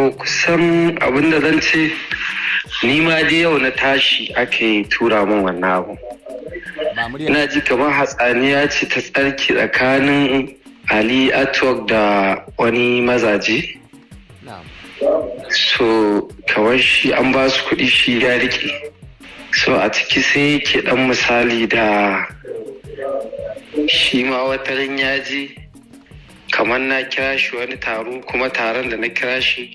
To kusan abin da zan ce, ni ma dai yau na tashi ake tura min wannan abu. Ba murya. Ina ji kamar hatsaniya ce ta tsarki tsakanin Ali Atwork da wani mazaje. Na'am. So kamar shi an ba su kuɗi, shi ya riƙe. So a ciki sai yake ɗan misali da shi ma wataran ya ji kamar na kira shi wani taro, kuma taron da na kira shi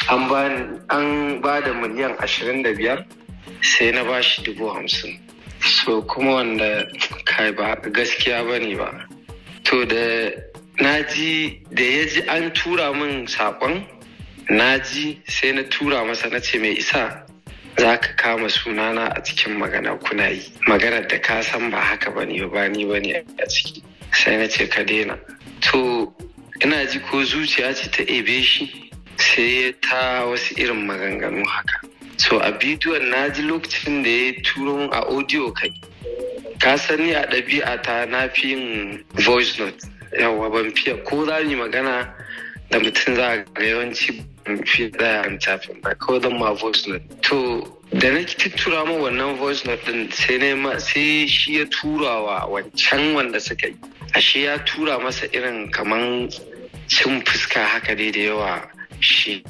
an ba da miliyan 25, sai na ba shi 50,000. So kuma wanda kai ba gaskiya ba ne ba. To da na ji, da ya ji an tura min saƙon, na ji sai na tura masa, na ce, "Mai isa za ka kama sunana a cikin magana? Kuna yi maganar da ka san ba haka ba ne ba, ni ba ne a ciki." Sai na ce, "Ka daina." To ina ji ko zuciya ce ta ebe shi, sai ta wasu irin maganganu haka. So a bidiyon na ji lokacin da ya turo min a audio. Kai, ka sani a ɗabi'a ta na fi yin voice note. Yawa, ban fiye ko za mu yi magana da mutum, za a ga yawanci ban fiye tsaya an tafin ba, kawai zan ma voice note. To da na tura ma wannan voice note din, sai na ma sai shi ya tura wa wancan wanda suka yi, ashe ya tura masa irin kaman cin fuska haka dai da yawa shi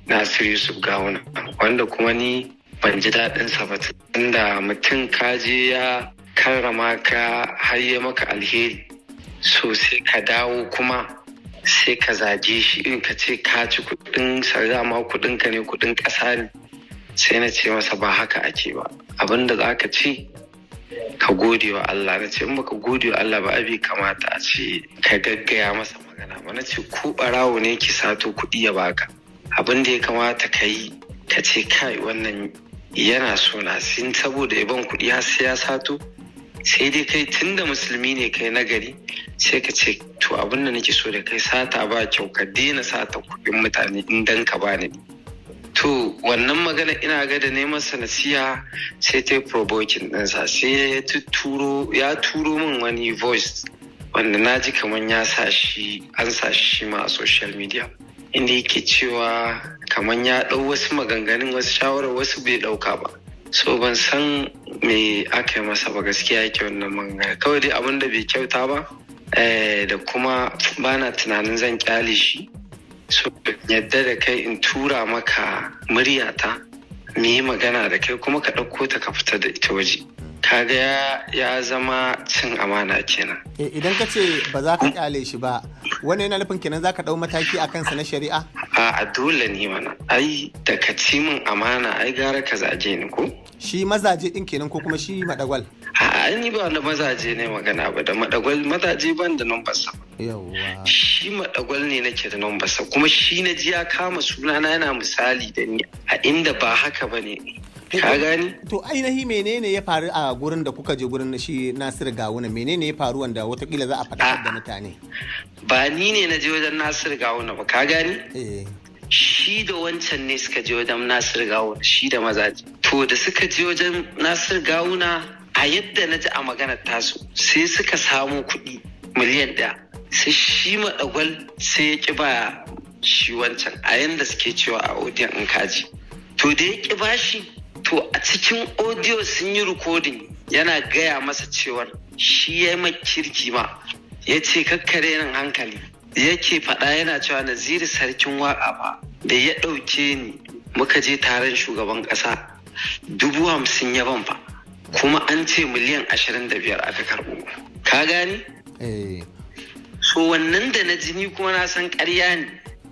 Nasiru Yusuf Gawuna, wanda kuma ni ban ji daɗinsa ba, tunda mutum ka je ya karrama ka har ya maka alheri, so sai ka dawo kuma sai ka zage shi, in ka ce ka ci kuɗin sa, dama kuɗin ka ne, kuɗin ƙasa ne. Sai na ce masa ba haka ake ba, abinda za ka ci ka gode wa Allah. Na ce in baka gode wa Allah ba, abi kamata a ce ka gaggaya masa magana ba. Na ce ko ɓarawo ne ki sato kuɗi ya baka, abin da ya kamata ka yi, ka ce, "Kai, wannan yana so na sin saboda ya ban kuɗi har sai ya sato." Sai dai kai tunda musulmi ne kai nagari, sai ka ce, "To abin da nake so da kai, sata ba kyau, ka daina sata kuɗin mutane in dan ka bani." To wannan magana ina ga da neman sa nasiha sai ta yi provoking ɗinsa, sai ya turo ya turo min wani voice wanda na ji kamar ya sa shi, an sa shi ma a social media, inda yake cewa kamar ya ɗau wasu maganganun, wasu shawarar, wasu bai ɗauka ba. So ban san me aka yi masa ba gaskiya yake wannan magana. Kawai dai abin da bai kyauta ba, da kuma bana tunanin zan kyale shi. So yadda da kai in tura maka muryata mu yi magana da kai, kuma ka ɗauko ta ka fita da ita waje, kaga ya zama cin amana kenan. Idan ka ce ba za ka kyale shi ba, wannan yana nufin kenan za ka ɗau mataki a kansa na shari'a? A dole ne mana ai, da ka ci min amana ai gara ka zage ni ko. Shi mazaje ɗin kenan ko kuma shi Madagwal? A ni ba da mazaje ne magana ba, da Madagwal, mazaje ban da number sa. Shi Madagwal ne nake da number sa, kuma shi na ji ya kama sunana yana misali da ni a inda ba haka ba ne, ka gani? To ainihi menene ya faru a gurin da kuka je gurin shi Nasiru Gawuna? Menene ya faru wanda watakila za a faɗakar da mutane? Ba ni ne na je wajen Nasiru Gawuna ba, ka gani? Eh. Shi da wancan ne suka je wajen Nasiru Gawuna, shi da mazaje. To da suka je wajen Nasiru Gawuna, a yadda na ji a maganar tasu, sai suka samu kuɗi miliyan 1, sai shi Maɗagwal sai ya ƙi ba shi wancan, a yanda suke cewa a audio in kaji. To da ya ƙi ba shi, to a cikin audio sun yi recording yana gaya masa cewar shi ya yi kirki ma, ya ce kakkare nan hankali yake faɗa, yana cewa Naziru Sarkin Waƙa ba da ya ɗauke ni muka je taron shugaban ƙasa, 50,000 ya ban fa, kuma an ce miliyan 25 aka karɓo, ka gani? Eh. So wannan da na jini kuma na san ƙarya ne,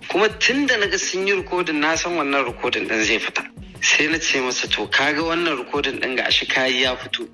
kuma tun da na ga sun yi rikodin, na san wannan rikodin ɗin zai fita. Sai na ce masa, "To kaga wannan rikodin ɗin ga shi kayi ya fito."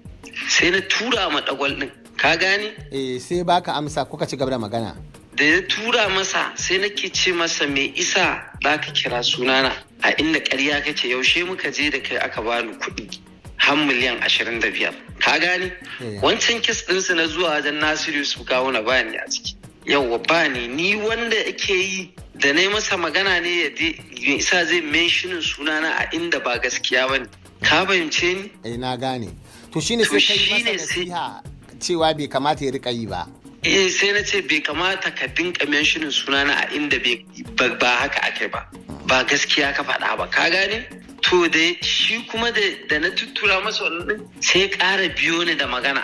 Sai na tura ma Dagwal ɗin, ka gani? Eh, sai baka amsa kuka ci gaba da magana. Da ya tura masa, sai nake ce masa, "Me isa za ka kira sunana a inda ƙarya kake? Yaushe muka je da kai aka bani kuɗi har miliyan 25?" Ka gani? Eh. Wancan case ɗinsu na zuwa wajen Nasiru Yusuf Gawuna ba ni a ciki. Yawwa, ba ni. Ni wanda ake yi da na yi masa magana ne, ya me isa zai mentioning sunana a inda ba gaskiya ba ne? Ka fahimce ni? Eh, na gane. To shine To sai kai masa shine sai nasiha cewa bai kamata ya rika yi ba. Eh, sai na ce bai kamata ka dinka mentionin sunana a inda ba haka ake ba, ba gaskiya ka faɗa ba, ka gane? To da shi kuma da na tuttura masa wannan din, sai ya ƙara biyo ni da magana,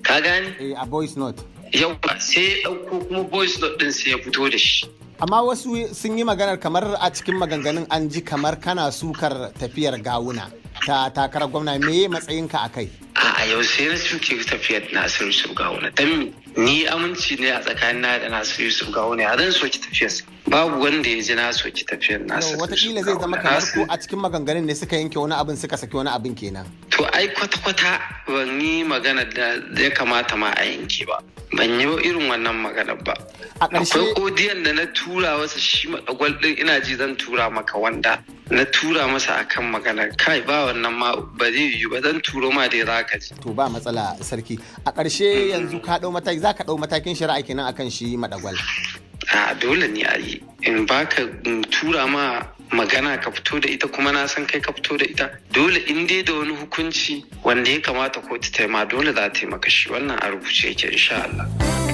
ka gane? Eh, a voice note. Yau sai ya ɗauko kuma voice note din, sai ya fito da shi. Amma wasu sun yi maganar kamar a cikin maganganun an ji kamar kana sukar tafiyar Gawuna ta takarar gwamna. Me matsayinka a kai? A yau sai na suke tafiyar Nasiru Yusuf Gawuna? Dan me? Ni aminci ne a tsakanin na da Nasiru Yusuf Gawuna, ya zan soki tafiyarsa? Babu wanda ya ji na soki tafiyar Nasiru Yau, watakila zai zama kamar ko a cikin maganganun ne suka yanke wani abin, suka saki wani abin kenan. To ai kwata-kwata ban yi magana da ya kamata ma a yanke ba, ban yi irin wannan magana ba. A ƙarshe Akwai odiyon da na tura masa shi madagwal din, ina ji zan tura maka wanda na tura masa akan magana. Kai, ba wannan ma ba zai yiwu ba, zan turo ma dai za ka ji. To ba matsala, sarki. A ƙarshe, yanzu ka ɗau mataki, za ka ɗau matakin shari'a kenan akan shi Madagwal? A dole ne a yi, in baka in tura ma magana ka fito da ita, kuma na san kai ka fito da ita. Dole in dai da wani hukunci wanda ya kamata kotu ta yi ma, dole za ta yi maka shi. Wannan a rubuce yake, insha Allah.